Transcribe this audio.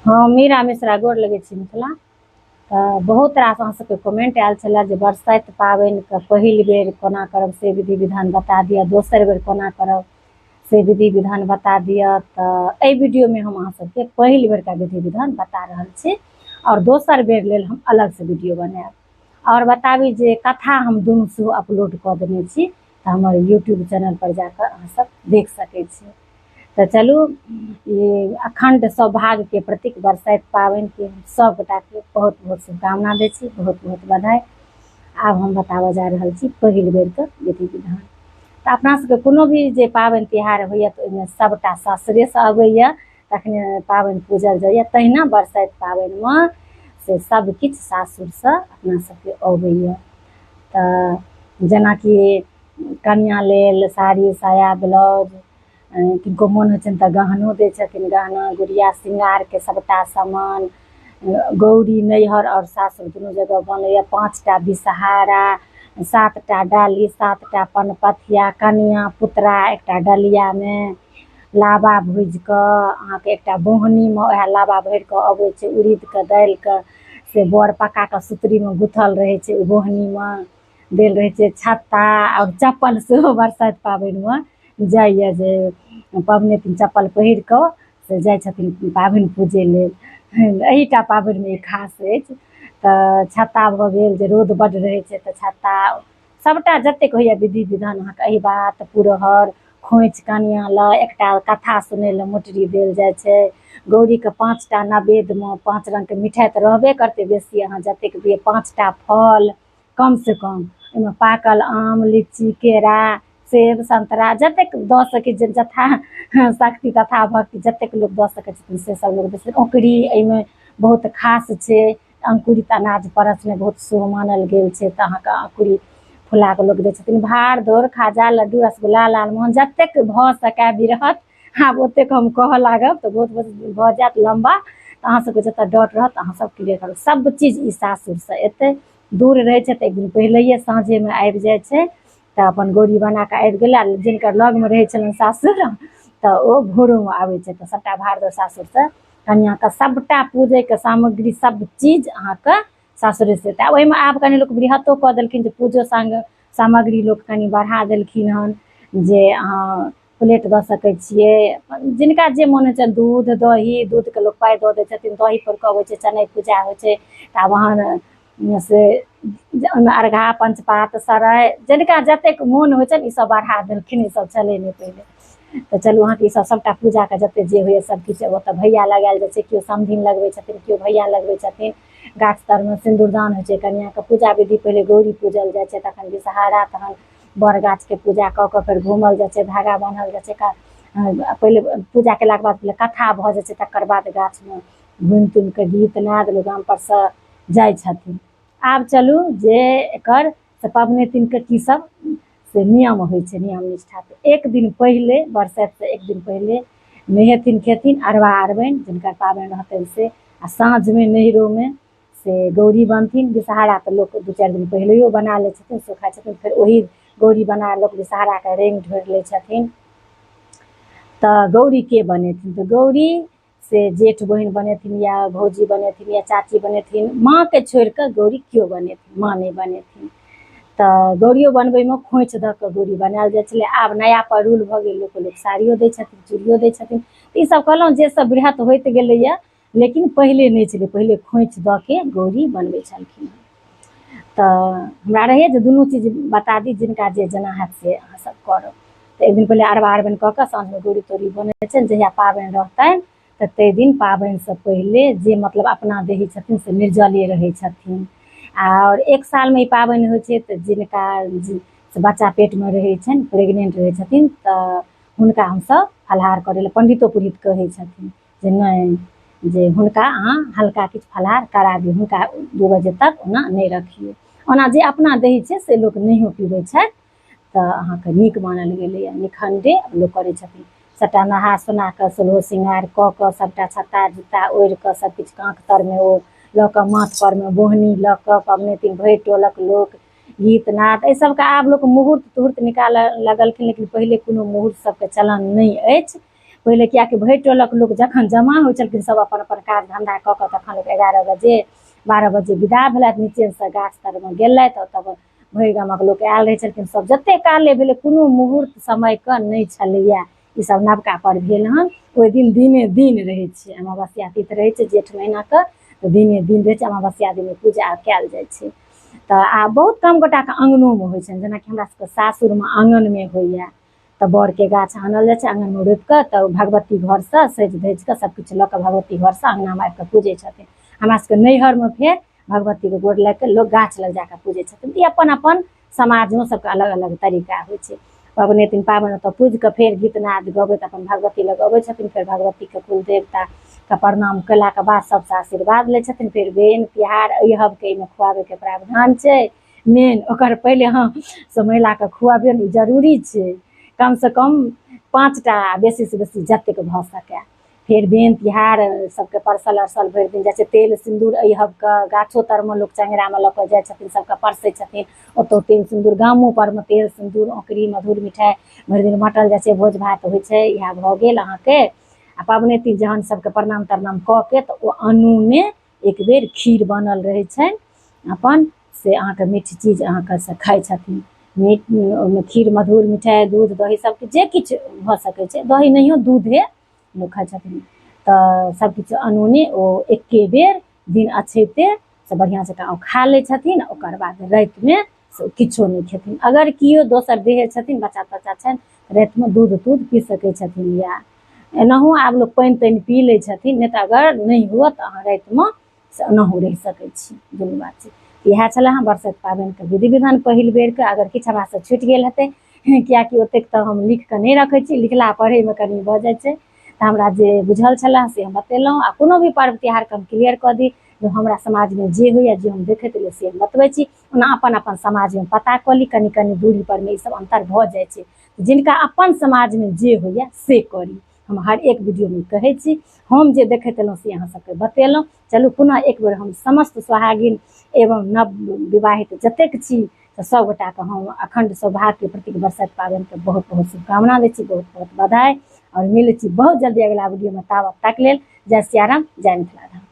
हँ, मीरा मिश्रा गोर लगै छी मिथिला। तऽ बहुत रास अहाँ सबके कमेंट आयल छलै जे बरसाइत पाबनिके पहिल बेर कोना करब से विधि विधान बता दिअ, दोसर बेर कोना करब से विधि विधान बता दिअ। तऽ एहि वीडियोमे हम अहाँ सबके पहिल बेरका विधि विधान बता रहल छी आओर दोसर बेर लेल हम अलगसँ वीडियो बनायब। आओर बताबी जे कथा हम दुनू सेहो अपलोड कऽ देने छी, तऽ हमर यूट्यूब चैनल पर जाकऽ अहाँ सब देख सकै छी। तऽ चलू, ई अखंड सौभाग्यके प्रतीक बरसाइत पाबनिके हम सब गोटाके बहुत बहुत शुभकामना दै छी, बहुत बहुत बधाई। आब हम बताबऽ जा रहल छी पहिल बेरके विधि विधान। तऽ अपना सबके कोनो भी जे पाबनि तिहार होइए तऽ ओहिमे सबटा सासुरेसँ अबैए, तखने पाबनि पूजल जाइए। तहिना बरसाइत पाबनिमे से सब किछु सासुरसँ अपना सबके अबैए। तऽ जेनाकि कनिया लेल साड़ी साया ब्लाउज, किनको मोन होइ छनि तऽ गहनो दै छथिन, गहना गुड़िया श्रृंगारके सबटा सामान। गौरी नैहर आओर सासुर दुनू जगह बनैए। 5टा बिसहारा, 7टा डाली, 7टा पनपथिया, कनिया पुतरा एकटा डलियामे लाबा भुजिकऽ अहाँके एकटा बोहनीमे वएह लाबा भरिकऽ अबै छै, उड़ीदके दालिके से बड़ पकाकऽ सुतरीमे गुथल रहै छै, ओ बोहनीमे देल रहै छै। छत्ता आओर चप्पल सेहो बरसाइत पाबनिमे जाइए, जे पबनैतिन चप्पल पहिर कऽ से जाइ छथिन पाबनि पूजै लेल। एहिटा पाबनिमे ई खास अछि। तऽ छत्ता भऽ गेल, जे रौद बड्ड रहै छै तऽ छत्ता सबटा जतेक होइए विधि विधान अहाँके एहि बात पुरहर खोँइछ कनिया लए एकटा कथा सुनै लए मोटरी देल जाइ छै। गौरीके 5टा नवेदमे 5 रङ्गके मिठाइ तऽ रहबे करतै, बेसी अहाँ जतेक दियै 5टा फल कम से कम, ओहिमे पाकल आम लीची केरा सेब संतरा जतेक दऽ सकै, जथा शक्ति तथा भक्ति जतेक लोक दऽ सकै छथिन से सब लोक दै छथिन। औंकरी एहिमे बहुत खास छै, अंकुरित अनाज परसमे बहुत शुभ मानल गेल छै, तऽ अहाँके अंकुरी फुला कऽ लोक दै छथिन। भार दौड़ खाजा लड्डू रसगुल्ला लालमोहन जतेक भऽ सकै बिरहत, आब ओतेक हम कहऽ लागब तऽ बहुत बहुत भऽ जायत लम्बा। तऽ अहाँ सबके जतऽ डर रहत अहाँ सब क्लियर करू। सब चीज ई सासुरसँ एतै, दूर रहै छै तऽ एक दिन पहिलैये साँझेमे आबि जाइ छै, तऽ अपन गौरी बना कऽ आबि गेलै। आ जिनकर लगमे रहै छलनि सासुर तऽ ओ भोरोमे आबै छै, तऽ सबटा भार दौड़ सासुरसँ कनियाँके सबटा पूजैके सामग्री सब चीज अहाँके सासुरेसँ एतै। आ ओहिमे आब कनि लोक बृहतो कऽ देलखिन जे पूजो सामग्री लोक कनि बढ़ा देलखिन हन, जे अहाँ प्लेट दऽ सकै छियै, जिनका जे मोन होइ छै। दूध दही, दूधके लोक पाइ दऽ दै छथिन, दही पर कऽ अबै छै, चनै पूजा होइ छै तऽ आब अहाँ से ओहिमे अर्घा पंचपात सराय जिनका जतेक मोन होइ छनि ई सब बढ़ा देलखिन, ई सब छलै नहि पहिले। तऽ चलू अहाँके ई सब सबटा पूजाके जते जे होइए सब किछु ओतऽ भैया लगायल जाइ छै, केओ समधिन लगबै छथिन, केओ भैया लगबै छथिन। गाछ तरमे सिन्दूरदान होइ छै, कनियाँके पूजा विधि पहिले गौरी पूजल जाइ छै, तखन विषहारा, तहन बड़ गाछके पूजा कऽ कऽ फेर घूमल जाइ छै, धागा बान्हल जाइ छै। पहिले पूजा केलाके बाद पहिले कथा भऽ जाइ छै, तकर बाद गाछमे घुमि तुमि कऽ गीत नाद लोक गाम पर सँ जाइ छथिन। आब चलू जे एकर से पबनैतिनके की सब से नियम होइ छै, नियम निष्ठा। तऽ एक दिन पहिले बरसाइतसँ एक दिन पहिले नहेथिन खेथिन, अरबा अरबाइन जिनकर पाबनि रहतनि से, आ साँझमे नैहरोमे से गौरी बनथिन। विषहारा तऽ लोक 2-4 दिन पहिलैयो बना लै छथिन, से खाइ छथिन, फेर ओही गौरी बना लोक विषहाराके रङ्ग ढोरि लै छथिन। तऽ गौरी के बनेथिन? तऽ गौरी से जेठ बहिन बनेथिन या भौजी बनेथिन या चाची बनेथिन, माँके छोड़िकऽ गौरी केओ बनेथिन, माँ नहि बनेथिन। तऽ गौरियो बनबैमे खोँइछ दऽ कऽ गौरी बनायल जाइ छलै। आब नया पर रूल भऽ गेल, लोक लोक साड़ियो दै छथिन, चूड़ियो दै छथिन। तऽ ईसब कहलहुँ जे सब बृहत होइत गेलैए, लेकिन पहिले नहि छलै, पहिले खोँइछ दऽ के गौरी बनबै छलखिन। तऽ हमरा रहैए जे दुनू चीज बता दी, जिनका जे जेना हैत से अहाँ सब करब। तऽ एक दिन पहिले अरबा अरबाइन कऽ कऽ साँझमे गौरी तौरी बनै छनि। जहिया पाबनि रहतनि तऽ ताहि दिन पाबनिसँ पहिले जे मतलब अपना देही छथिन से निर्जले रहै छथिन। आओर एक सालमे ई पाबनि होइ छै, तऽ जिनका से बच्चा पेटमे रहै छनि, प्रेग्नेंट रहै छथिन, तऽ हुनका हमसब फलाहार करै लए पंडितो पुरोहित कहै छथिन जे नहि, जे हुनका अहाँ हल्का किछु फलाहार करा दियौ, हुनका 2 बजे तक ओना नहि रखियौ। ओना जे अपना देही छै से लोक नहियो पीबै छथि, तऽ अहाँके नीक मानल गेलैए, निखण्डे लोक करै छथिन। सबटा नहा सोना कऽ सोलहो श्रृंगार कऽ कऽ सबटा छत्ता जुत्ता ओढ़ि कऽ सबकिछु काँख तरमे ओ लऽ कऽ माथ परमे बोहनी लऽ कऽ पबनैतिन भरि टोलक लोक गीत नाद एहि सबके आब लोक मुहूर्त तुहूर्त निकालऽ लगलखिन, लेकिन पहिले कोनो मुहूर्त सबके चलन नहि अछि। पहिले कियाकि भरि टोलक लोक जखन जमा होइ छलखिन सब अपन अपन काज धन्धा कऽ कऽ तखन लोक 11 बजे 12 बजे विदा भेलथि, नीचेसँ गाछ तरमे गेलथि, ओतऽ भरि गामक लोक आयल रहै छलखिन सब। जते काले भेलै कोनो मुहूर्त समयके नहि छलैया, ई सब नवका पर भेल हन। ओहि दिन दिने दिन रहै छै, अमावस्या तिथि रहै छै जेठ महीनाके, तऽ दिने दिन रहै छै, अमावस्या दिन पूजा कयल जाइ छै। तऽ आ बहुत कम गोटाके अङ्गनोमे होइ छनि, जेनाकि हमरा सबके सासुरमे आङ्गनमे होइया, तऽ बड़के गाछ आनल जाइ छै आङ्गनमे रोपि कऽ, तऽ भगवती घरसँ सजि धजि कऽ सबकिछु लऽ कऽ भगवती घरसँ अङ्गनामे आबि कऽ पूजै छथिन। हमरा सबके नैहरमे फेर भगवतीके गोर लागि कऽ लोक गाछ लग जाकऽ पूजै छथिन। ई अपन अपन समाजमे सबके अलग अलग तरीका होइ छै। पबनैतिन पाबनि ओतऽ पूजि कऽ फेर गीतनाद गबैत अपन भगवती लग अबै छथिन, फेर भगवतीके कुलदेवताके प्रणाम केलाके बाद सबसँ आशीर्वाद लै छथिन। फेर बेन तिहार अइहबके एहिमे खुआबैके प्रावधान छै मेन, ओकर पहिले हँ से महिलाके खुआबियौ ई जरूरी छै, कमसँ कम 5टा बेसीसँ बेसी जतेक भऽ सकै। फेर बेन तिहार सबके परसल अरसल भरि दिन जाइ छै, तेल सिन्दूर अइहबके गाछो तरमे लोक चङ्गेरामे लऽ कऽ जाइ छथिन, सबके परसै छथिन ओतौ तेल सिन्दूर, गामो परमे तेल सिन्दूर औंकरी मधुर मिठाइ भरि दिन बाँटल जाइ छै, भोज भात होइ छै। इएह भऽ गेल अहाँके। आ पबनैतिन जहन सबके प्रणाम तरनाम कऽ के तऽ ओ अनूने एक बेर खीर बनल रहै छनि अपन, से अहाँके मीठ चीज अहाँके से खाइ छथिन। मीठ ओहिमे खीर मधुर मिठाइ दूध दही सबकिछु जे किछु भऽ सकै छै, दही नहियो दूधे लोक खाइ छथिन। तऽ सबकिछु अनूने ओ एके बेर दिन अछैते से बढ़िआँ जकाँ ओ खा लै छथिन। ओकर बाद रातिमे से किछो नहि खेथिन। अगर केओ दोसर देहे छथिन, बच्चा तच्चा छनि, रातिमे दूध तूध पी सकै छथिन, या एनाहु आब लोक पानि तानि पी लै छथिन, नहि तऽ अगर नहि हुए तऽ अहाँ रातिमे से एनाहु रहि सकै छी। दुनू बात छै। इएह छलै हँ बरसाइत पाबनिके विधि विधान पहिल बेरके। अगर किछु हमरासँ छुटि गेल हेतै, कियाकि ओतेक तऽ हम लिख कऽ नहि रखै छी, लिखला पढ़ैमे कनि भऽ जाइ छै, तऽ हमरा जे बुझल छलै से हम बतेलहुँ। आ कोनो भी पर्व तिहारके हम क्लियर कऽ दी जे हमरा समाजमे जे होइए, जे हम देखैत एलियै से हम बतबै छी। ओना अपन अपन समाजमे पता कऽ ली, कनि कनि दूरी परमे ईसब अन्तर भऽ जाइ छै। जिनका अपन समाजमे जे होइए से करी, हम हर एक वीडियोमे कहै छी। हम जे देखैत एलहुँ से अहाँ सबके बतेलहुँ। चलू पुनः एक बेर हम समस्त सोहागिन एवं नव विवाहित जतेक छी तऽ सब गोटाके हम अखंड सौभाग्यके प्रतीक बरसाइत पाबनिके बहुत बहुत शुभकामना दै छी, बहुत बहुत बधाई। आओर मिलै छी बहुत जल्दी अगिला वीडियोमे, ताबत तक लेल जय सियाराम, जय मिथिला धाम।